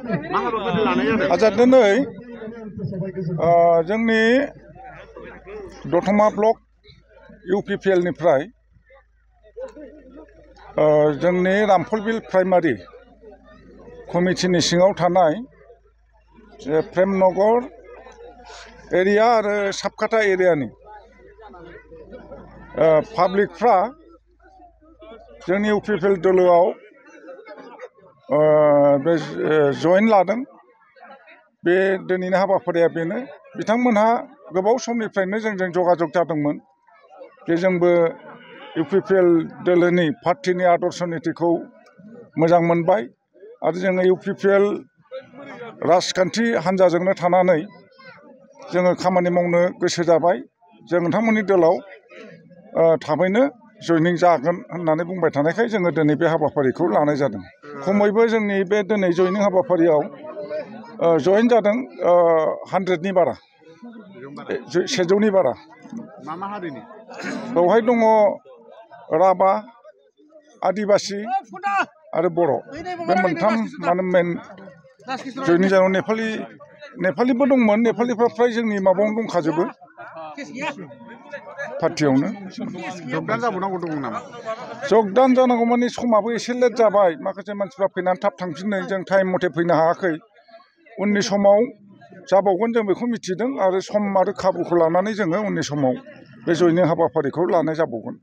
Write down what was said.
आजा दिनै जोंनि दतमा ब्लक UPPL निफ्राय जोंनि रामफलबिल प्राइमारि कमिटिनि सिङाव थानाय प्रेमनगर एरिया आरो साबकाटा एरियानि पाब्लिकफ्रा जोंनि UPPL दोलोआव बे जइन लादों। बे दिनैनि हाबाफारिया बेनो बिथांमोनहा गोबाव समनिफ्रायनो जोंजों जगाजग जादोंमोन जे जोंबो UPPL दोलोनि पार्टीनि आदर्श नीतिखौ मोजां मोनबाय आरो जोङो UPPL राजखान्थि हान्जाजोंनो थानानै जोङो खामानि मावनो गोसो जाबाय। जों नोंथांमोननि दोलाव थाबैनो जइनिं जागोन होननानै बुंबाय थानायखाय जोङो दिनै बे हाबाफारिखौ लानाय जादों। खमैबो जोंनि बे दिनै जइनिं हाबाफारियाव जइन जादों 100नि बारा, 100नि बारा। मा मा हारिनि? बेवहाय दङ राभा, आदिबासि आरो बर'। बे मोनथाम माने मेन जइनिं जानायाव नेपालिबो दंमोन। नेपालिफ्रा फ्राय जोंनि माबायावनो दंखाजोबो पार्टियावनो। जगदान जाबावनांगौ दंमोन नामा? जगदान जानांगौ माने समाबो एसे लेट जाबाय। माखासे मानसिफ्रा फैनानै थाब थांफिनदों। जों टाइम मथे फैनो हायाखै। उननि समाव जाबावगोन जों बेखौ मिथिदों आरो सम आरो खाबुखौ लानानै जोङो उननि समाव बे जइनिं हाबाफारिखौ लानाय जाबावगोन।